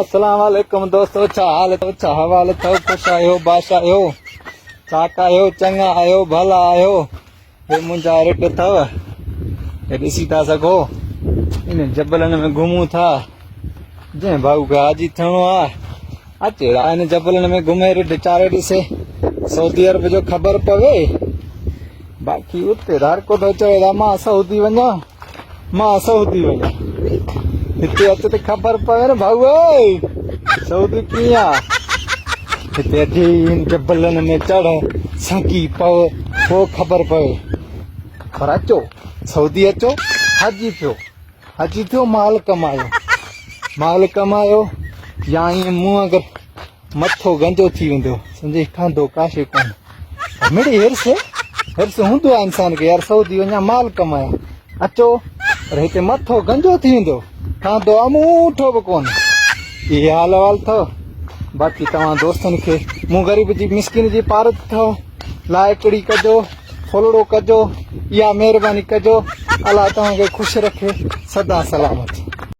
اسلام عليڪم دوستو ڇا حال اٿو ڇا حوال اٿو خوش آهيو باش آهيو چاڪ آهيو چڱا آهيو ڀلا آهيو هي منهنجا رٽ اٿو هي ڏسي ٿا سگهو ان جبلن ۾ گهمون ٿا جنهن ڀائو کي حاجي ٿيڻو آهي اچي ان جبلن ۾ گهمي رڍ چاري ڏسي سعودي عرب جو خبر پوي باقي اتي هر ڪو ٿو چوي ته مان سعودي وڃان مان سعودي وڃان هتي اچ ته خبر پوي نه ڀائو اي سعودي ڪيئن آ هتي اچي هن جبلن ۾ چڙهه سنڪي پو پوء خبر پوي پر اچو سعودي اچو حاجي ٿيو حاجي ٿيو مال ڪمايو مال ڪمايو يا ائين مون اگر مٿو گنجو ٿي ويندو سمجهي کاندو ڪاشي ڪونه مڙئي حرص حرص هوندو آهي انسان کي يار سعودي وڃان مال ڪمايان اچو پر هتي مٿو گنجو ٿي ويندو کاندو اموٺو به ڪونه اهي حال احوال اٿو باقي توهان دوستن کي مون غريب جي مسڪين جي پارت اٿو لائڪڙي ڪجو ڦلڙو ڪجو اها مهرباني ڪجو الله توهان کي خوش رکي سدا سلامت.